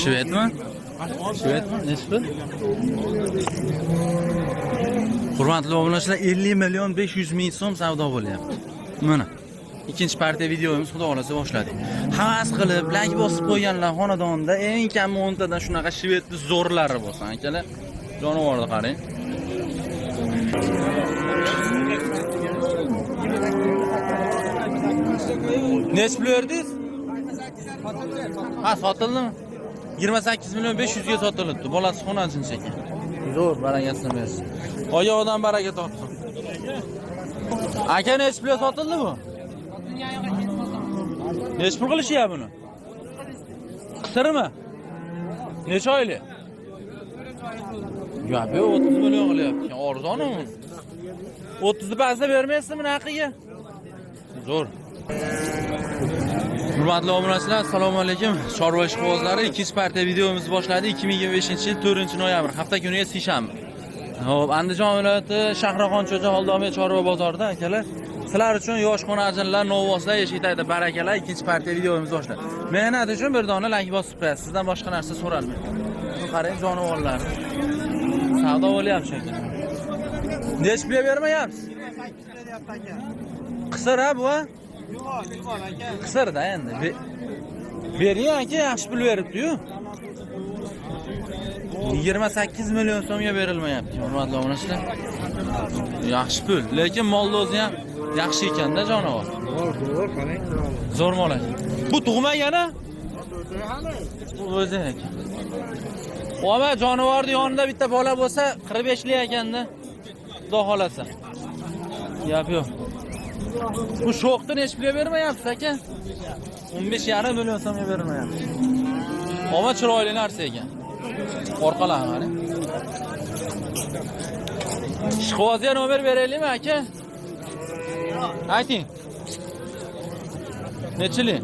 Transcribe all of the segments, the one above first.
Shvedmi? Shvedmi? Nechi pul? Hurmatli obunachilar, 50 million 500 ming so'm savdo bo'lyapti. Mana. Ikkinchi partiya videomiz xudo xolasa boshladik. Havas qilib, like bosib qo'yganlar xonadonda eng kami 10 tadan shunaqa shvedni zo'rlari bo'lsin, akalar. Jonivorni qarang. Nechi pul berdingiz? Ha, sotildimi? 28 million 500 ga sotilibdi. Bolasi xonajincha ekan. Zo'r, barakasini bersin. Oyog'idan baraka topsin. Aka, nechi pulga sotildi bu? Nechi pul qilishyapti buni? Qisirmi? Necha oylik? Yo'q, bu 30 million qilyapti. Arzon u. 30 ni pastda bermaysizmi narxiga? Zo'r. Hurmatli obunachilar, assalomu alaykum. Chorva ishqibozlari ikkinchi partiya videomizni boshladi. 2025-yil 4-noyabr, hafta kuniga seshanba. Xo'p, Andijon viloyati Shahraxon Cho'cha Holdomiy chorva bozorida akalar, sizlar uchun yosh xonajinlar, novvoslar, eshik tagida barakalar ikkinchi partiya videomizni boshladi. Mehnat uchun bir dona like bosib qo'yasiz. Sizdan boshqa narsa so'ralmaydi. Qarang jonivorlar. Savdo bo'lyapti shekilli. Nechi pulga bermayapsiz? Qisir ha bu ha? Qisirda endi. Bering aka, yaxshi pul beribdi-yu. 28 million so'mga berilmayapti, hurmatli obunachilar. Yaxshi pul, lekin molni o'zi ham yaxshi ekanda jonivor. Zo'r, qarang. Zo'r mol ekan. Bu tug'magan a? Bu o'zi ekan. Oma jonivorni yonida bitta bola bo'lsa 45 lik ekanda. Xudo xolasa. Gap yo'q. Bu sho'xni nechi pulga bermayapsiz aka? 15,5 million so'mga bermayapsiz. Oma chiroyli narsa ekan. Orqalari mana. Ishqibozga nomer beraylikmi aka? Ayting. Nechili?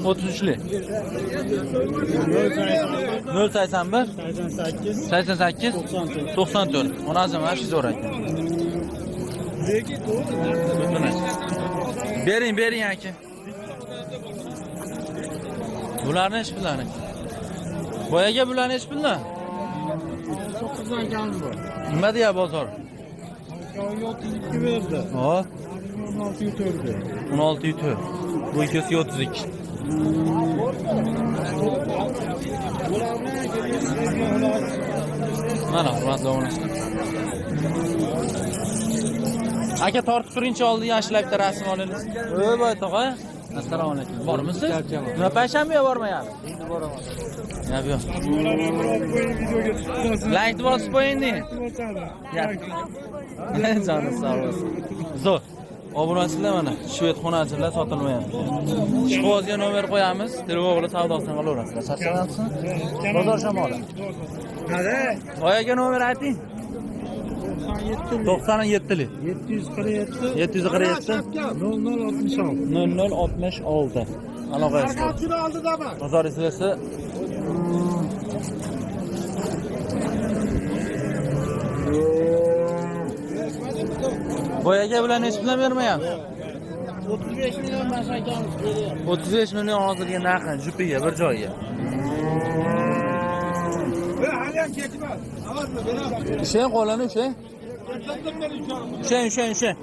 33lik. 081 88 88 94. Onasi mana shu zo'r ekan. Bering, bering aka. Bularni nechi puldan aka? Boyaga bularni nechi puldan? 9dan kam bu. Nima deya bozor? 32 berdi. Hop, 16 to'rdi. 16,4. Bu ikkisi 32. Mana hurmatli obunachilar. Aka tortib turingchi oldi yaxshilab bitta rasm olaylik. Ey boy tog'a. Assalomu alaykum. Bormisiz? Nima payshanbaga bormayapsiz? Endi boraman. Gap yo'q. Like bosib qo'ying deng. Joni sog' bo'lsin. Zo'r. Obunachilar mana shved xonachilar sotilmayapti. Ishqibozga nomer qo'yamiz. Telefon qilib savdosini qilaverasizlar. Charchamayapsizmi? Bozor shamoli. Qara. Oyaga nomer ayting. 97lik. 747 747 0066. 0066. Aloqa Shuni oldidami? Bozor izlasi Boyaga bilan nechi bilan bermayapti? 35 million mashakamiz beryapti. 35 million hozirgi narxi jupiga bir joyga. Hali ham ketmaz. Avazmi beramiz. Ushlang qo'lini ushlang. Ushlang, ushlang, ushlang.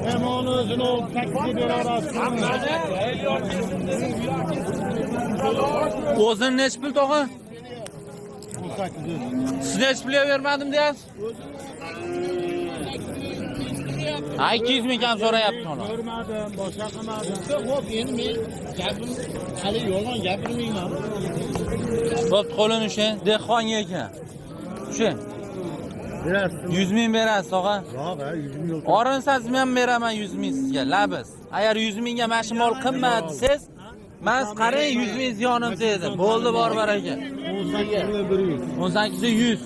Hem onu özünü o 8'e beraber. O'zini nechi pul tog'a? Siz nechi pulga bermadim deyapsiz? Ha, 200 ming kam so'rayapti uni. Görmedim, boşa qilmadim. Xo'p, endi men gapim hali yolg'on gapirmayman. Bo'pti, qo'lini ushlang. Dehqonga ekan. Ushlang. Berasiz. 100 ming berasiz og'a. Yo'q, ha, 100 ming yo'q. Orinsangiz men beraman 100 ming sizga, labis. Agar 100 mingga mana shu mol qimmat desangiz, men qarang 100 ming ziyonim tegdi. Bo'ldi, bor baraka. 18 100. 18 100.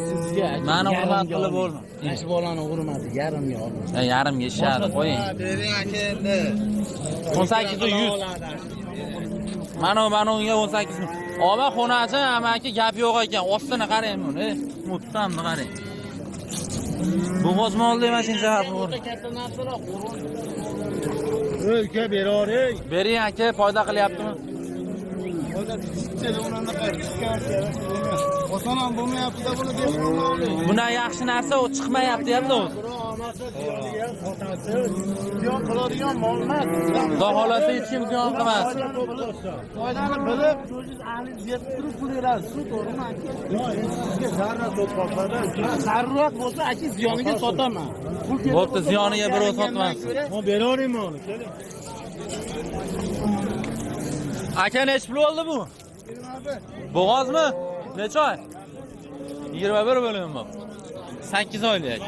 Sizga Mani hurmat qilib bo'lma. Mana shu bolani hurmati yarimga oldim. Ya, yarimga ishadi, qo'ying. Bering aka endi. 18 100. Mana unga 18 ming. Oma xonachi amaki gap yo'q ekan. Ostini qarang buni. Mutsamni qarang. Bo'g'oz mol demashincha xafa bo'l. Katta narsalar qo'rg'on. Ey, uka beravering. Bering aka, foyda qilyaptimi? Oson ham bo'lmayapti-da buni dehqonlar oling. Bundan yaxshi narsa u chiqmayapti deyapti o'zi. Birov olmasa deyadigan otasi ziyon qiladigan mol emas. Xudo xohlasa hech kim ziyon qilmas. Foydani bilib, o'zingiz ahlingiz yetib turib pul berasiz, shu to'g'rimi aka? Yo'q, endi sizga zarra to'p. Zarurat bo'lsa aka ziyoniga sotaman. Pul kerak Bo'pti, bo'lsa, ziyoniga birov yarimdan sotmas. ko'ra- Men beraveraymi uni? Keling. Aka nechi pul oldi bu? Bo'g'ozmi? Necha oy? 21 million bu. 8 oylik.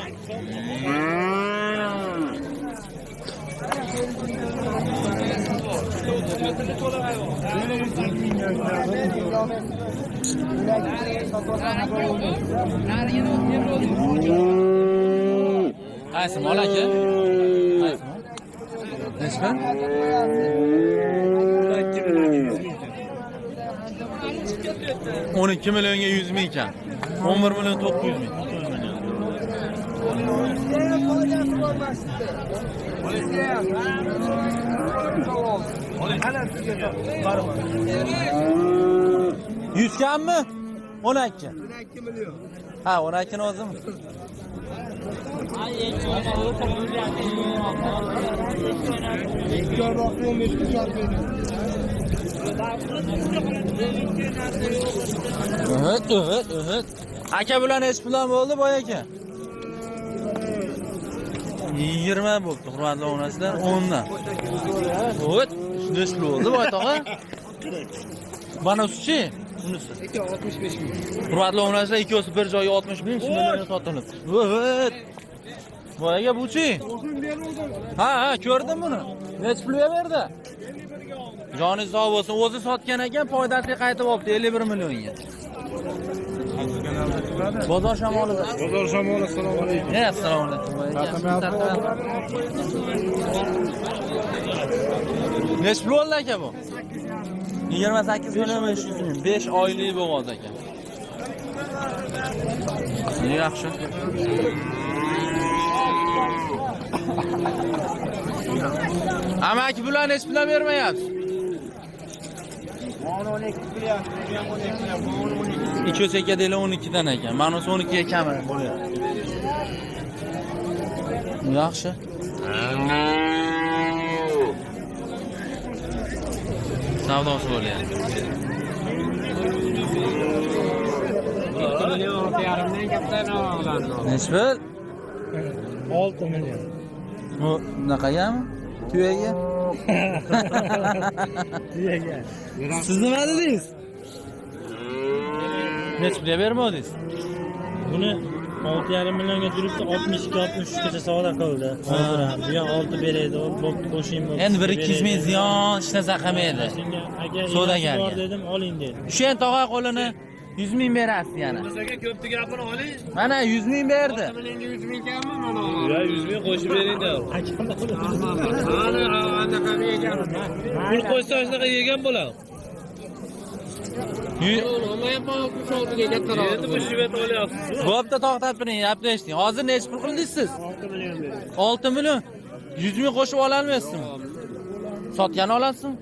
Qaysi mol aka? Qaysi mol? Nechi pul? 12 millionga 100 ming ekan. 11 million 900 ming. Yuz kammi? 12. 12 million. Ha, 12 ni o'zimi? Ikki oy 15 kun sarf eding. Evet. Aka bilan nechi puldan bo'ldi boy aka? 20 bo'libdi, hurmatli obunachilar, 10 dan. Evet, nechi pul bo'ldi boy tog'a? Mana usichi? Unisi. 65 ming. Hurmatli obunachilar, ikkovsi bir joyga 65 million sotilibdi. Evet. Boy aka buchi? O'zim beruvdim. Ha, ko'rdim buni. Nechi pulga berdi? Joni sog' bo'lsin. O'zi sotgan ekan, foydasiga qaytib olibdi 51 millionga. Bozor shamolida. Bozor shamoli, assalomu alaykum. Ne, assalomu alaykum. Nechi pul oldi aka bu? 28 million 500 ming. 5 oylik bo'g'oz aka. Yaxshi. Amaki bularni nechi puldan bermayapsiz? 12 qilyapti, 12 12. Ikkovsi aka deylar 12 dan ekan. Mana 12 ga kam bo'lyapti. Yaxshi. Savdosi bo'lyapti. Nechi pul? 6 million. Bu bunaqagami? Tuyaga? Tuyaga. Siz nima dedingiz? Nechi pulga bermadingiz? Buni 6,5 millionga turibdi, 62-63 gacha savdo qildi. Hozir ham bu ham 6 beradi, bo'pti qo'shaymi. Endi 1-200 ming ziyon hech narsa qilmaydi. Senga aka Savdogarga. bor dedim, oling dedi. Ushang tog'a qo'lini 100 ming berasiz yana. Aka ko'pni gapini oling. Mana 100 ming berdi. Millionga 100 ming kammi mana? Ya 100 ming qo'shib bering da. Ana anaqa yegan. Pul qo'ysa shunaqa yegan bo'ladi. Olmayapman 66 ga kattaroq. Endi bu shivet olyapsiz. Bo'pti, to'xtab turing, gapni eshiting. Hozir nechi pul qildingiz siz? 6 million berdi. 6 million. 100 ming qo'shib ololmaysizmi? Sotgan olasizmi?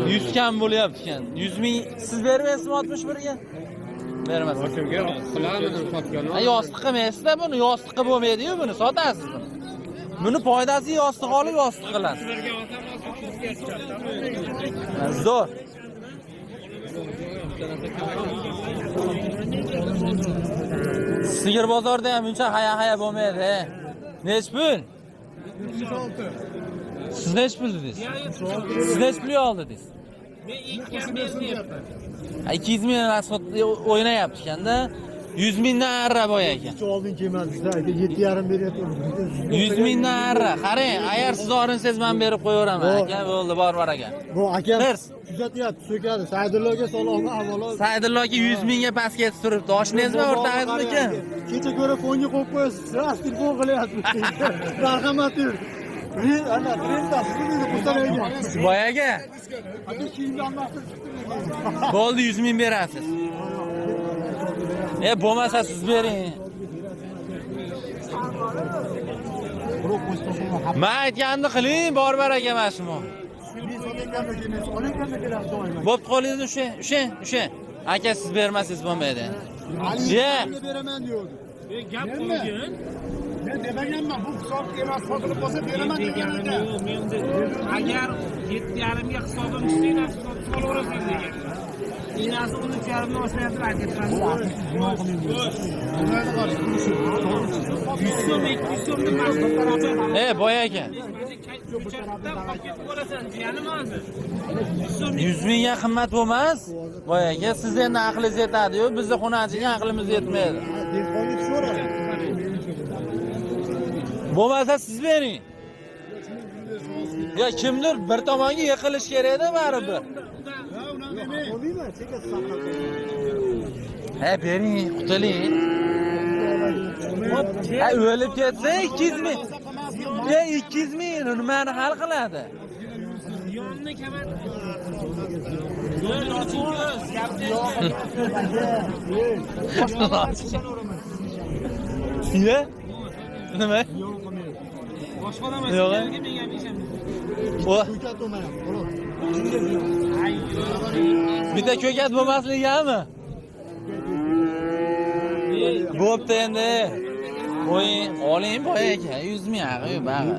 100 kam bo'lyapti ekan. 100 ming siz bermaysizmi 61 ga? Bermasin. Qilamidi sotgan? Ha, yostiq qilmaysizda buni, yostiqqa bo'lmaydi-yu buni, sotasiz buni. Buni foydasi yostiq olib yostiq qilasiz. Ha, Zo'r. Sigir bozorida ham uncha haya-haya bo'lmaydi. he. Nech pul? Siz nech pul dedingiz? Siz nech pul oldi dedingiz? Ha, 200 ming rasxod o'ynayapti ekanda. 100 mingdan arra boy aka. Hiç oldin kelmadi. Aka 7,5 beryapti. 100 mingdan arra. Qarang, agar siz orinsangiz men berib qo'yaveraman aka. Bo'ldi, bor bor aka. Bu akam Tirs. tuzatyapti, so'kadi. Saydulloga salom avvalo. Saydullo aka 100 mingga pastga ketib turibdi. Oshnangizmi, o'rtog'ingizmi kim? Kecha ko'ra fonga qo'yib qo'yasiz. Ras telefon qilyapti. Marhamat yur. Ana, rentasi deydi, Qusanayga. Boy aka, Aka kiyimni almashtirib chiqdim. bo'ldi 100 ming berasiz. E, bo'lmasa siz bering. Men aytganimni qiling, bor bor aka mana shu mol. Men sotayotganda kelmaysiz, olayotganda kelasiz doimo. Bo'pti, qo'lingizni ushlang, ushlang, ushlang. Aka siz bermasangiz bo'lmaydi. Ali Ye. beraman diyordu. Gap qo'ygin. Men demaganman, bu hisob emas, sotilib qolsa beraman Deganim yo'q, men agar 7,5 ga hisobim tushsa, enasi sotib olaverasan degan. Enasi 13,5 dan oshmayapti, aytyapman. 100 so'm, 200 so'mni mashhur E, boy aka. Ko'chatdan qolib ketib qolasan, jiyanim hozir. 100 so'm 100 mingga qimmat bo'lmas. Boy aka, siz endi aqlingiz yetadi-yu, bizni xunachiga aqlimiz yetmaydi. Dehqonga tushaveradi. Bo'lmasa siz bering. Ya kimdir bir tomonga yiqilish kerak-da baribir. Olmayman, chekasi saqlab. He, bering, qutuling. Ha, o'lib ketsa 200 ming. Ya 200 ming nimani hal qiladi? Yonni kamar. Ko'z oching ko'z, gapni Ya? Nima? Boshqa odam Yo'q. aytsa, menga ham ishonmaydi. O, Ko'kat bo'lmayapti, xolos. bitta ko'kat bo'lmasligami? Bo'pti endi. Qo'ying, oling boy aka, 100 ming ag'i bag'i.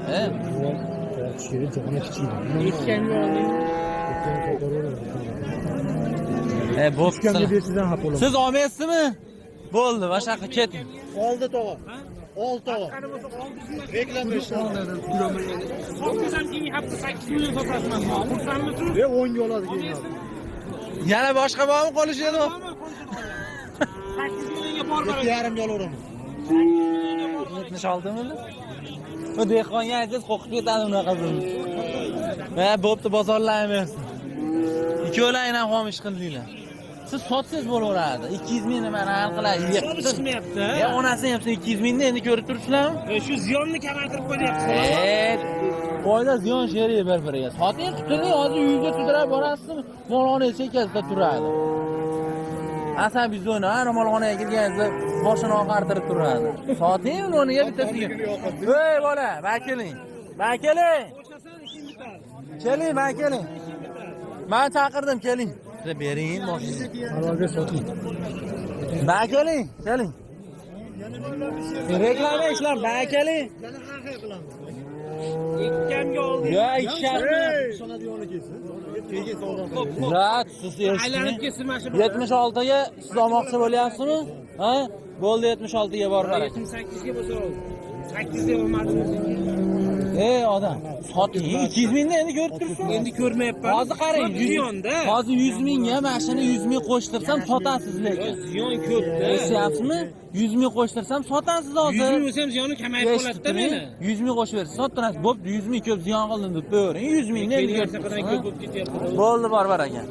E, bo'pti. Bersiz ham xafa bo'laman. Siz olmaysizmi? Bo'ldi, mashaqa keting. Oldi tog'a. Oldi tog'a. Reklama ishladi. Sotsam keyingi hafta 8 million sotasman. Xursandmisiz? E 10 ga oladi keyin. Yana boshqa bormi qolishadi? 8 millionga bor bor. 7,5 ga olaveraman. 76 ming. Bu dehqonga aytsangiz qo'rqib ketadi unaqa pul. Ha, bo'pti, bozorlayversin. Ikkovlaring ham xom ish qildinglar. Siz sotsangiz bo'laveradi. 200 ming nimani hal qiladi? Hisobi chiqmayapti. Ya onasini ham 200 mingni endi ko'rib turibsizlarmi? Shu ziyonni kamaytirib qo'yyapsiz. E, foyda ziyon sherik bir-biriga. Soting, qutuling, hozir uyga sudrab borasizmi? Molxona chekkasida turadi. Asabiy zona, ana molxonaga kirganingizda boshini oqartirib turadi. Soting uni o'rniga bittasiga. Ey bola, bakeling. Bakeling. Keling, bakeling. Men chaqirdim, keling. Siz bering boshini. Halolga soting. Bakeling, keling. Reklama ishlar, bakeling. Yana har xil qilamiz. Ikkamga oldik. Ya ishlar. Ishonadi yoni kelsin. Keyin savdo qilamiz. Ya siz Aylanib eshitding. ketsin mana shu. 76 ga siz olmoqchi bo'lyapsizmi? Ha? Bo'ldi 76 ga bor barak. 78 ga bo'lsa oldi. 8 ga bo'lmadi. Ey odam, soting 200 mingni endi ko'rib turibsiz. Endi ko'rmayapman. Hozir qarang, Ko'p ziyonda. Hozir 100 mingga mashina 100 ming qo'shtirsam sotasiz lekin. Ziyon ko'p-da. Eslayapsizmi? 100 ming qo'shtirsam sotasiz hozir. 100 ming bo'lsa ham ziyoni kamayib Eshitib qoladi-da turing. meni. 100 ming qo'shib bersa sottirasiz. Bo'pti, 100 ming ko'p ziyon qildim deb qo'yavering. 100 mingni endi ko'rib Qanaqa turibsiz. ko'p bo'lib ketyapti. Bo'ldi, bor bor aka.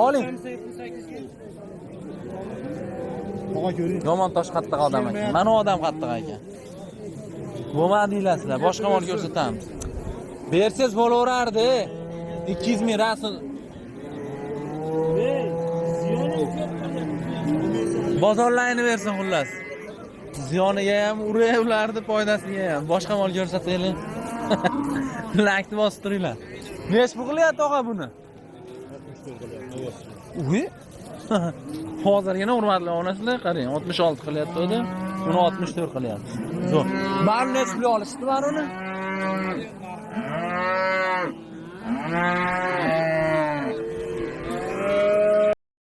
Oling. 78 ga. Tog'a ko'ring. Yomon tosh qattiq odam ekan. Mana u odam qattiq ekan. Bo'lmadi deylasizlar, boshqa mol ko'rsatamiz. Bersangiz bo'laverardi. 200 ming rasm bozorlarini bersin xullas. Ziyoniga ham uraverardi, foydasiga ham. Boshqa mol ko'rsataylik. Lakni bosib turinglar. Nech pul qilyapti og'a buni? Uy. Hozirgina hurmatli onasizlar qarang, 66 qilyapti edi. Uni 64 qilyapti. Zo'r. Ma'lum necha pul olishdi mana uni?